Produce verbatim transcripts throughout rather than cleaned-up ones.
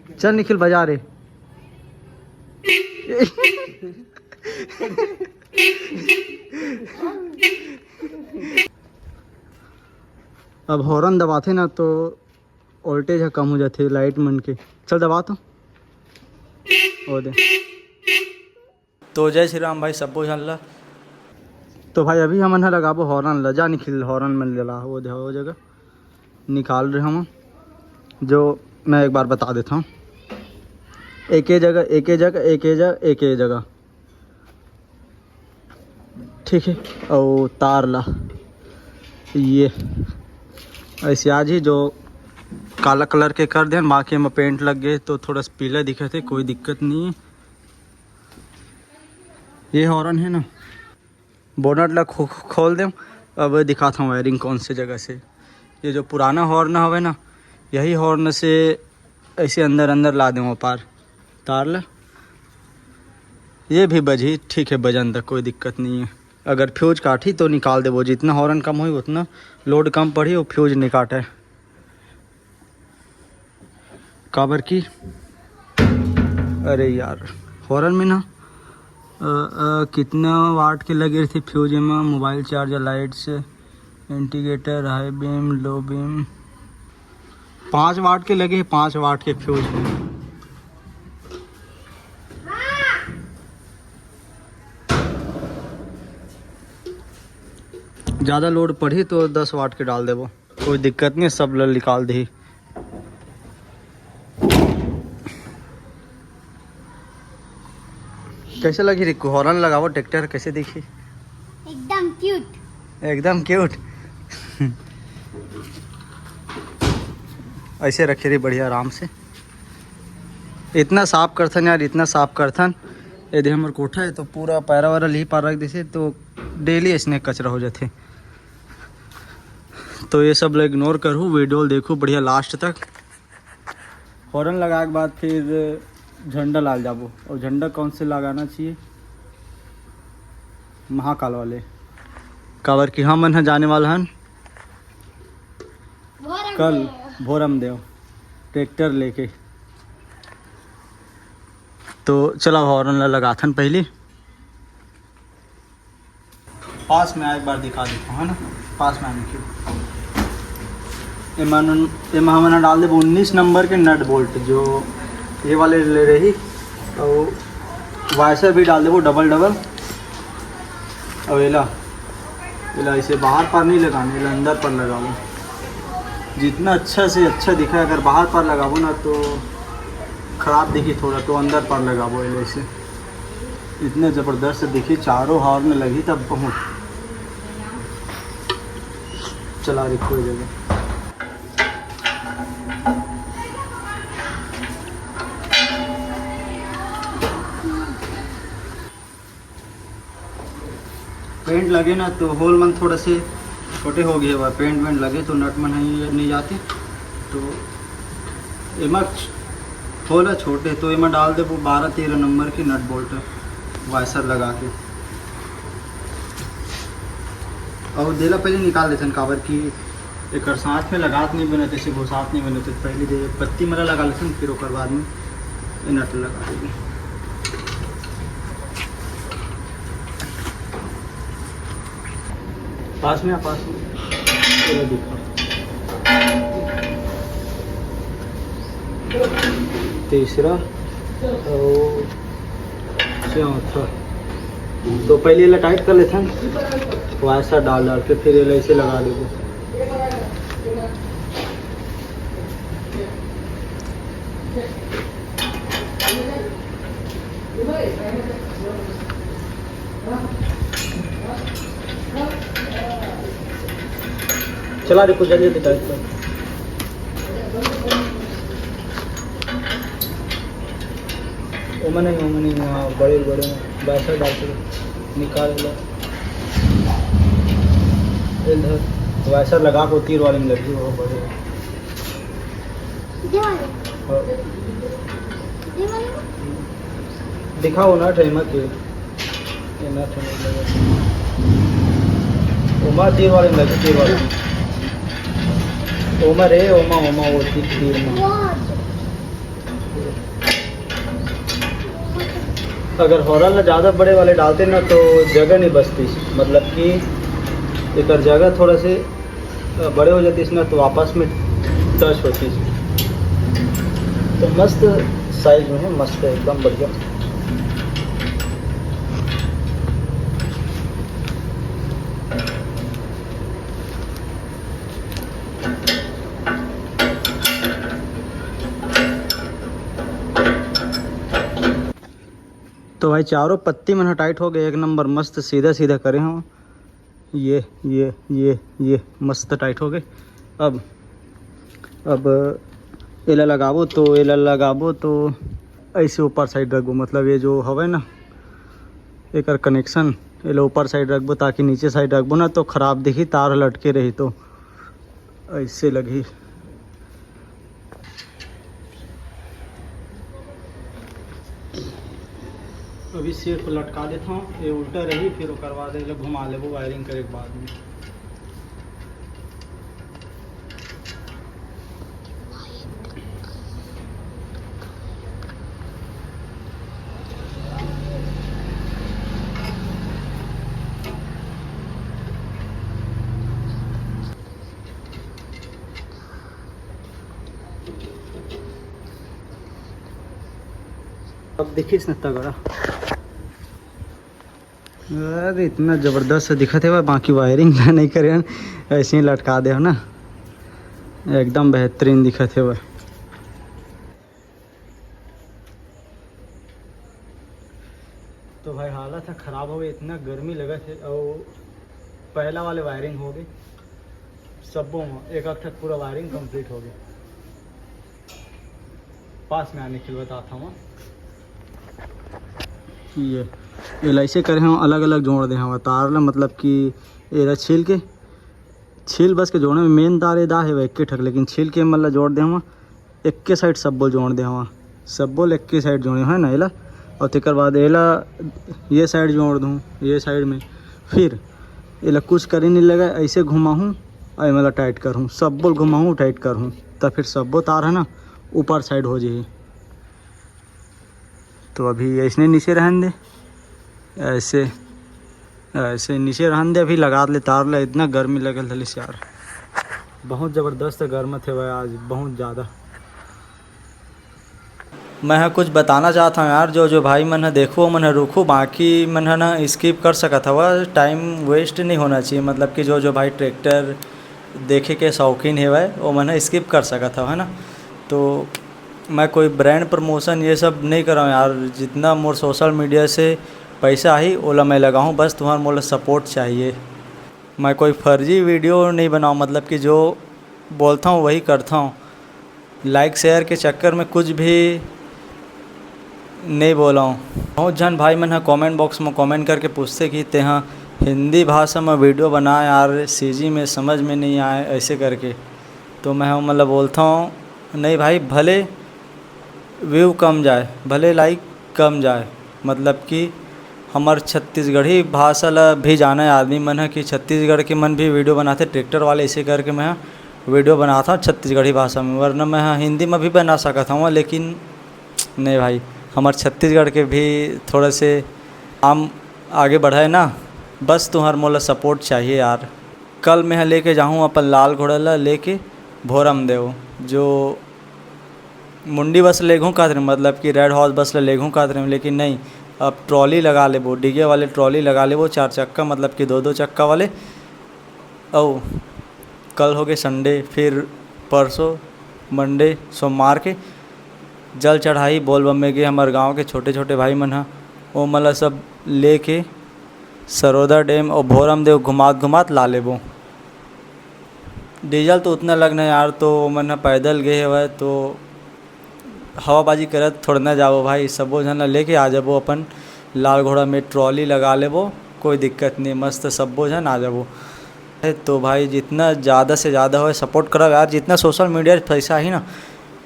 चल निखिल, बजा रे। अब हॉर्न दबाथे ना, तो वोल्टेज ह कम हो जाथे लाइट मन के। चल दबा तो। ओ दे। तो जय श्री राम भाई, सब्बो झन ला। तो भाई, अभी हमन ह लगाबो हॉर्न ला। जा निखिल, हॉर्न मन ला, वो दे, वो जगह निकाल रहे हम, जो मैं एक बार बता देता हूँ। एके जगह, एके जगह, एके जगह, एके जगह। ठीक है, और तार ला ये ऐसे आज ही जो काला कलर के कर देन, बाकी में पेंट लग गए तो थोड़ा सा पीला दिखत है, कोई दिक्कत नहीं है। ये हॉर्न है ना, बोनट ला खो-, खोल देम। अब दिखाता हूँ वायरिंग कौन से जगह से। ये जो पुराना हॉर्न हवे ना, यही हॉर्न से ऐसे अंदर अंदर ला देम पार तार ला। ये भी बजही, ठीक है, बजन तक कोई दिक्कत नहीं है। अगर फ्यूज काटही तो निकाल देबो, जितना हॉर्न कम होही उतना लोड कम पड़ही, वो फ्यूज नहीं काटे। काबर की, अरे यार, हॉर्न में ना, अ, अ, कितना वाट के लगे रहिथे फ्यूज एमा? Mobile charger, lights, indicator, high beam, low beam, पाँच वाट के लगे हे, पाँच वाट के फ्यूज में। ज़्यादा लोड पड़ही तो दस वाट के डाल देबो। कोई दिक्कत नहीं, सब ल निकाल दही। कैसे लगी रिक्कू? हॉर्न लगावो ट्रैक्टर, कैसे दिखी? एकदम क्यूट। एकदम क्यूट। ऐसे रखे रही बढ़िया आराम से। इतना साफ करथन यार, इतना साफ करथन। यदि हमर कोठा है तो पूरा पैरा वैरा ली पार रख देथे, तो डेली ऐसने कचरा हो जाथे। तो ये सब ला इग्नोर करू, वीडियो ला देखू बढ़िया लास्ट तक। हॉर्न लगाए के बाद फिर झंडा लाल जाबो, और झंडा कौन से लगाना चाहिए? महाकाल वाले, काबर कि हमन ह जाने वाला हन कल भोरम देव ट्रैक्टर लेके। तो चला हॉर्न ला लगाथन पहली। पास में आ, एक बार दिखा देता हूँ, है ना, पास में आने की। एमा न-, एमा हमन डाल देबो उन्नीस नंबर के नट बोल्ट, जो ये वाले ले रही, और वाइसर भी डाल देबो डबल डबल। और एला, एला ऐसे बाहर पर नहीं लगाना, एला अंदर पर लगाबो। जितना अच्छा से अच्छा दिखा, अगर बाहर पर लगाबो ना तो खराब दिखी थोड़ा, तो अंदर पर लगाबो एला ऐसे। इतना जबरदस्त दिखी, चारों हॉर्न में लगी तब बहुत। चला रही कोई जगह। पेंट लगे ना तो होल मन थोड़ा से छोटे हो गए, पेंट वेंट लगे तो नट मन नहीं, नहीं जाते। तो एमा होल है छोटे, तो एमा डाल देबो बारह तेरह नंबर के नट बोल्ट वाइसर लगा के। और देला पहले निकाल लेथन, काबर कि एकर साथ में लगात नहीं बनत, ऐसे घुसात नहीं बनत, तो पहले दे पत्ती मला लगा लेथन, फिर ओकर बाद में ये नट लगा देबो। पास में आ, पास में। ये दिखा। तीसरा और चौथा। तो पहले एला टाइट कर लेथन, वाइसर डाल डाल के फिर एला ऐसे लगा देबो। चला दे कुछ जल्दी जल्दी टाइट कर। ओमा नहीं, ओमा नहीं, वहाँ बड़े बड़े में वाइसर डाल के निकाल लो। इधर वाइसर लगा को तीर वाले में लगी, वो बड़े। ये वाले? हाँ। ये वाले में? दिखाओ ना, टाइमर के। ये ना टाइमर लगा। ओमा तीर वाले में लगी, तीर वाले में। ओमा रे, ओमा, ओमा, वो तीर, तीर में। यार। अगर हौरल ला ज़्यादा बड़े वाले डालते ना, तो जगह नहीं बचती, मतलब कि एकर जगह थोड़ा से बड़े हो जाती ना, तो आपस में टच होती। तो मस्त साइज में है, मस्त है, एकदम बढ़िया। तो भाई, चारों पत्ती मन ह टाइट हो गए, एक नंबर मस्त सीधा सीधा करे हव। ये ये ये ये मस्त टाइट हो गए। अब अब एला लगाबो तो एला लगाबो तो ऐसे ऊपर साइड रखबो, मतलब ये जो हवे ना एकर कनेक्शन, एला ऊपर साइड रखबो, ताकि नीचे साइड रखबो ना तो खराब दिखी, तार लटके रही तो ऐसे लगही। अभी सिर्फ लटका देता हूँ, ये उल्टा रही, फिर ओकर बाद एला घुमा लेबो वायरिंग करे के बाद में। अब देखिस न तगड़ा। अरे, इतना जबरदस्त दिखत हे, बाकी वायरिंग ला नहीं करे हन, ऐसे ही लटका दे हो ना, एकदम बेहतरीन दिखत हे। तो भाई, हालत ह खराब हो गई, इतना गर्मी लगत हे। और पहला वाले वायरिंग हो गई, सब्बो में एक एक ठक पूरा वायरिंग कंप्लीट हो गया। पास में आने के लिए बताता हूँ। ये एला ऐसे करे हव, अलग अलग जोड़ दे हव तार ला, मतलब कि एला छील के, छील बस के जोड़े में मेन तार एदा हे एक ठक, लेकिन छील के मतलब जोड़ दे हव, एक के साइड सब्बो जोड़ दे हव, सब्बो ल एक के साइड जोड़े है ना एला। और तेकर बाद एला ये साइड जोड़ दूँ, ये साइड में, फिर एला कुछ करे नहीं लगा, ऐसे घुमाहूँ और एमला टाइट करहूँ, सब्बो ल घुमाहूँ टाइट करहूँ, तब फिर सब्बो तार है ना ऊपर साइड हो जाही। तो अभी ऐसने नीचे रहन दे, ऐसे, ऐसे नीचे रहन दे। अभी लगा ले तार ला, इतना गर्मी लगल हलिस यार, बहुत ज़बरदस्त गर्मत हे भाई आज, बहुत ज़्यादा। मैं ह कुछ बताना चाहत हव यार, जो जो भाई मन ह देखो, मन ह रुको, बाकी मन ह ना स्किप कर सकत हव, टाइम वेस्ट नहीं होना चाहिए। मतलब कि जो जो भाई ट्रैक्टर देखे के शौकीन हेवय, वो मन ह स्किप कर सकत हव, है ना। तो मैं कोई ब्रांड प्रमोशन ये सब नहीं करव यार, जितना मोर सोशल मीडिया से पैसा आही, ओला मैं लगाहूँ, बस तुम्हार मोला सपोर्ट चाहिए। मैं कोई फर्जी वीडियो नहीं बनाव, मतलब कि जो बोलता हूँ वही करता हूँ। लाइक शेयर के चक्कर में कुछ भी नहीं बोला हूँ। बहुत झन भाई मन ह कमेंट बॉक्स में कमेंट करके पूछते कि तेहा हिंदी भाषा में वीडियो बना यार, सीजी में समझ में नहीं आए, ऐसे करके। तो मैं ह मतलब बोलता हूँ, नहीं भाई, भले व्यू कम जाए, भले लाइक कम जाए, मतलब कि हमर छत्तीसगढ़ी भाषा ला भी जाने आदमी मन ह कि छत्तीसगढ़ के मन भी वीडियो बनाथे, ट्रैक्टर वाले, इसे करके मैं ह वीडियो बनाता हूँ छत्तीसगढ़ी भाषा में, वरना मैं ह हिंदी में भी बना सकत हूँ, लेकिन नहीं भाई, हमर छत्तीसगढ़ के भी थोड़ा से काम आगे बढ़े ना, बस तुम्हार मोला सपोर्ट चाहिए यार। कल मैं ह लेके जाहूँ अपन लाल घोड़ा ला लेके भोरम देव, जो मुंडी बस लेगहूँ कहत रहे, मतलब कि रेड हॉर्स बस ला लेगहूँ कहत रहे, लेकिन नहीं, अब ट्रॉली लगा लेबो, डिगे वाले ट्रॉली लगा लेबो, चार चक्का, मतलब कि दो दो चक्का वाले। अउ कल हो गए संडे, फिर परसों मंडे, सोमवार के जल चढ़ाई बोल बम में गे हमर गांव के छोटे छोटे भाई मन ह, ओमन ला सब लेके सरोदा डैम अउ भोरम देव घुमात घुमात ला लेबो। डीजल तो उतना लगना यार, तो ओमन ह पैदल गे हवय, तो हवाबाजी करत थोड़ा ना जाबो भाई, सबो झन ला लेके आ जाबो अपन लाल घोड़ा में, ट्रॉली लगा लेबो, कोई दिक्कत नहीं, मस्त सबो झन आ जाबो। तो भाई जितना ज़्यादा से ज़्यादा होय सपोर्ट करव यार, जितना सोशल मीडिया पे पैसा ही ना,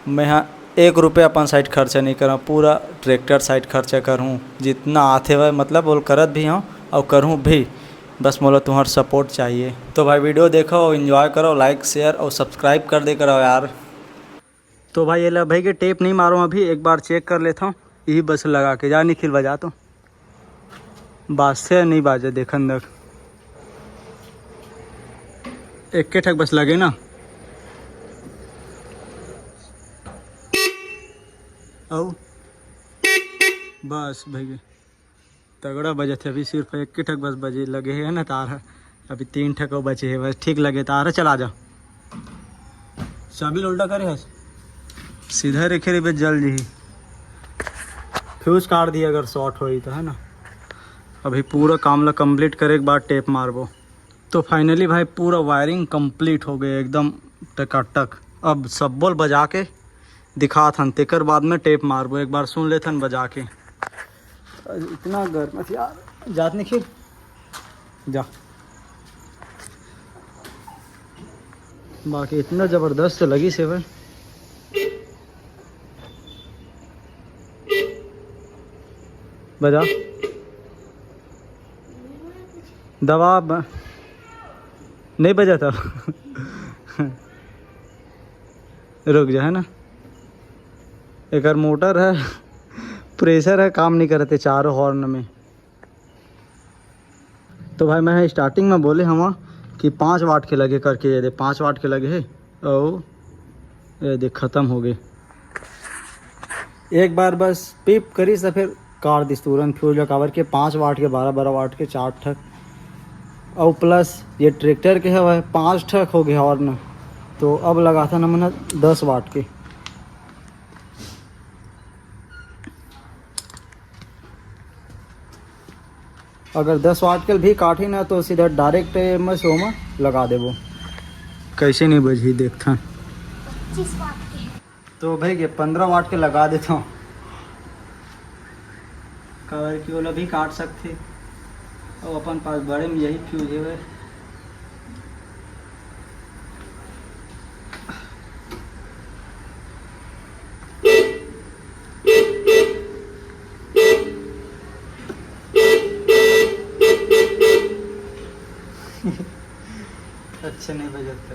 मैं ह एक रुपया अपन साइड खर्चा नहीं करव, पूरा ट्रैक्टर साइड खर्चा करहूँ, जितना आथे वह मतलब बोल करत भी हूँ और करहूँ भी, बस मोला तुम्हार सपोर्ट चाहिए। तो भाई वीडियो देखो, एंजॉय करो, लाइक शेयर और सब्सक्राइब कर दे करो यार। तो भाई ये ला भाई के टेप नहीं मारो, अभी एक बार चेक कर लेता हूँ, यही बस लगा के जा निखिल बजा तो। बाजथे नहीं बाजे, देखन देख, एक के ठक बस लगे ना। अउ बस भैया, तगड़ा बजत हे। अभी सिर्फ एक के ठक बस बजे लगे हे ना तार ह। अभी तीन ठक अउ बचे हे बस, ठीक लगे तार ह। चला जा, चाबी ल उल्टा करे हस, सीधा रेखे रहिबे जल जही। फ्यूज काट दिया अगर शॉर्ट होई तो, है ना। अभी पूरा काम ला कंप्लीट करे के बाद टेप मारबो। तो फाइनली भाई पूरा वायरिंग कंप्लीट हो गए एकदम टकाटक। अब सब्बो ल बजा के दिखात हन, तेकर बाद में टेप मारबो। एक बार सुन लेथन बजा के। इतना गर्म यार, जात नहीं खीर जा। बाकी इतना जबरदस्त लगी से भाई। बजा। दवा ब-, नहीं बजा था। रुक जा, है ना, एकर मोटर है, प्रेशर है, काम नहीं करते चारों हॉर्न में। तो भाई मैं स्टार्टिंग में बोले हवा कि पाँच वाट के लगे करके, ये दे पाँच वाट के लगे है, और ये देख खत्म हो गए। एक बार बस पीप करिस त फिर काट दिस तुरंत फ्यूज ला, काबर के पाँच वाट के, बारह बारह वाट के चार ठक, और प्लस ये ट्रैक्टर के हवा पाँच ठक हो गए हॉर्न। तो अब लगाथन हमन दस वाट के। अगर दस वाट के भी काटी ना तो सीधा डायरेक्ट एम से ओमा लगा देबो। कैसे नहीं बजही देखथन। पच्चीस वाट के है। तो भाई ये पंद्रह वाट के लगा देता हूँ, काबर कि ओला भी काट सकथे। और अपन पास बड़े में यही फ्यूज है। अच्छा नहीं बजता।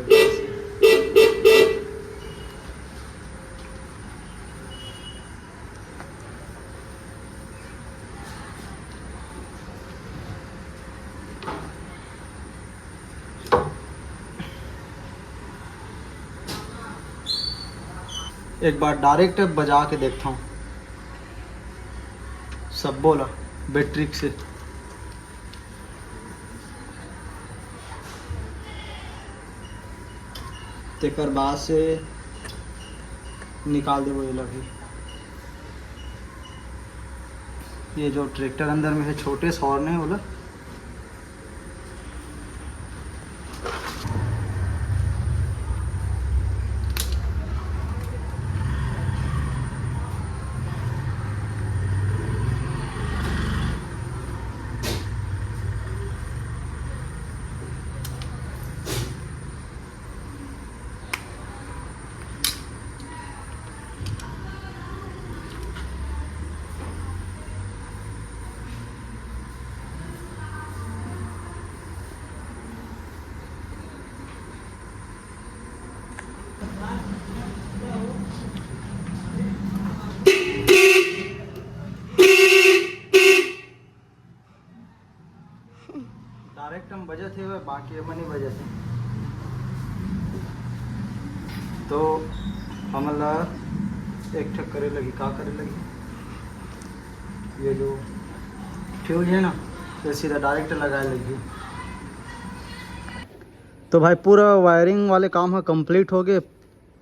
एक बार डायरेक्ट बजा के देखता हूँ सब्बो ला बैटरी से। तेकर बाद से निकाल देबो एला भी। ये जो ट्रैक्टर अंदर में है, छोटे सौर ने ओला। डायरेक्ट हम बजत हे, बाकी एमा नहीं बजत हे। तो हमन ला एक ठक करे लगी, का करे लगी, ये जो फ्यूज है ना, ये सीधा डायरेक्ट लगाए लगी। तो भाई पूरा वायरिंग वाले काम ह कंप्लीट हो गए,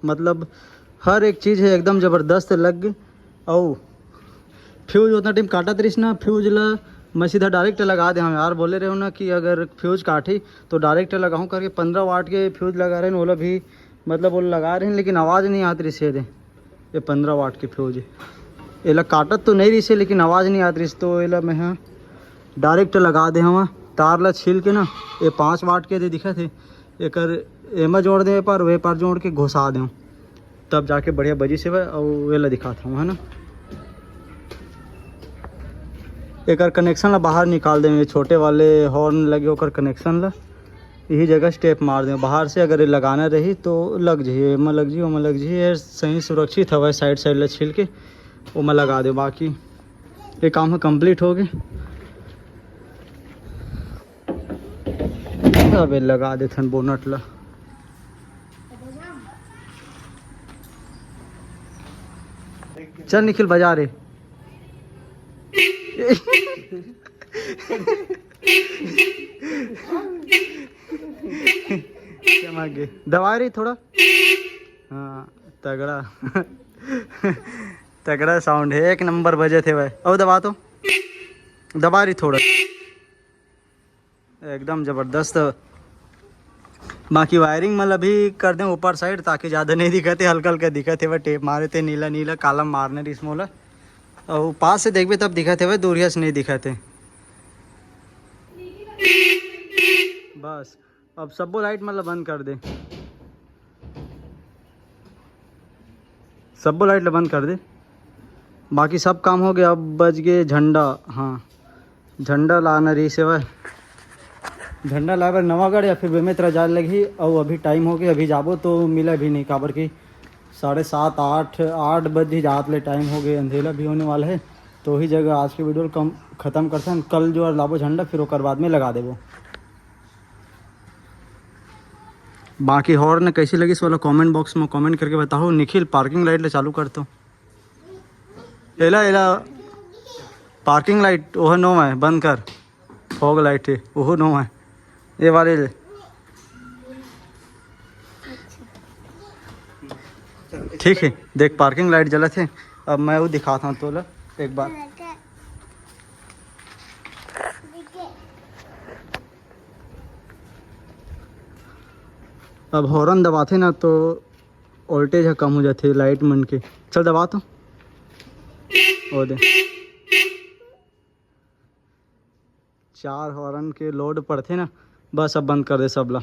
मतलब हर एक चीज़ है एकदम ज़बरदस्त लग गे। अउ फ्यूज उतना टाइम काटत रहिस ना, फ्यूज ला मैं सीधा डायरेक्ट लगा दे हूँ यार। बोले रहे हो ना कि अगर फ्यूज काटही तो डायरेक्ट लगाऊँ करके, पंद्रह वाट के फ्यूज लगा रहे हैं, ओला भी मतलब वो लगा रहे हैं, लेकिन आवाज़ नहीं आत रहिस हे दे। ये पंद्रह वाट के फ्यूज हे, एला काटत तो नहीं रहिस हे, लेकिन आवाज़ नहीं आत रहिस, तो एला मैं ह डायरेक्ट लगा दे हवा। तार ला छील के ना, ये पाँच वाट के दे दिखत हे, एकर एमा जोड़ दे, पर वे पर जोड़ के घुसा दे, तब जाके बढ़िया बजी से। अउ एला दिखात हूँ, है ना, एकर कनेक्शन ला बाहर निकाल दे, ये छोटे वाले हॉर्न लगे ओकर कनेक्शन ला। यही जगह स्टेप मार दे, बाहर से अगर ये लगाना रही तो लग जाइए, एमा लग जाइए, ओमा लग जाइए, ये सही सुरक्षित हवय। साइड साइड ला छील के ओमा लगा दे। बाकी ये काम ह कंप्लीट हो गए। अबे लगा देथन बोनट ला। चल निखिल, बजा रे। चमक गए। दबा रही थोड़ा। हाँ, तगड़ा। तगड़ा साउंड है, एक नंबर बजे थे भाई। और दबा तो, दबा रही थोड़ा। एकदम जबरदस्त। बाकी वायरिंग मतलब अभी कर दें ऊपर साइड, ताकि ज़्यादा नहीं दिखते, हल्का हल्का दिखते हुए। टेप मारे थे, नीला नीला कॉलम मारने रिस मोला। और पास से देखबे तब दिखते हुए, दूरिया से नहीं दिखते। बस, अब सब्बो लाइट मतलब बंद कर दे। सब्बो लाइट ला बंद कर दे। बाकी सब काम हो गया। अब बज गए झंडा। हाँ, झंडा लाना रही सेवा। झंडा लाए बर नवागढ़ या फिर बेमेतरा जाए लगही। और अभी टाइम हो गया, अभी जाबो तो मिला भी नहीं, काबर कि साढ़े सात, आठ, आठ बजे जात ले टाइम हो गए, अंधेला भी होने वाला है। तो वही जगह आज के वीडियो कम ख़त्म करथन। कल जो है लाबो झंडा, फिर ओकर बाद में लगा देबो। बाकी हॉर्न कैसी लगी, वाला कमेंट बॉक्स में कमेंट करके बताओ। निखिल, पार्किंग लाइट ले चालू कर तो। एला, एला, पार्किंग लाइट ओह नो है, बंद कर। फॉग लाइट है, ओह नो है। ये वाले ले। ठीक है, देख, पार्किंग लाइट जलत है। अब मैं वो दिखाता हूँ तोला एक बार। अब हॉर्न दबाते ना तो वोल्टेज ह कम हो जाते लाइट मन के। चल दबा तो। ओ दे, चार हॉर्न के लोड पड़ते ना। बस, अब बंद कर दे सबला।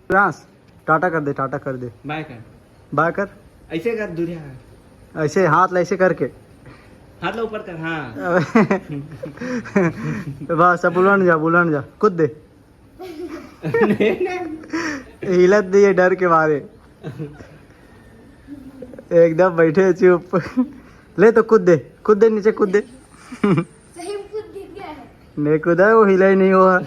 फ्रांस, टाटा कर दे, टाटा कर दे। बाय कर। बाय कर। ऐसे कर, दूरिया कर। ऐसे हाथ ला ऐसे करके। हाथ ला ऊपर कर, हाँ। बस, अब उलट जा, उलट जा, कूद दे। हिलत नहीं है डर के मारे। एकदम बैठे चुप। ले तो कूद दे, कूद दे, नीचे कूद दे। सही में कूद गिर गया है। नहीं कूदा है, वो हिला ही नहीं हुआ।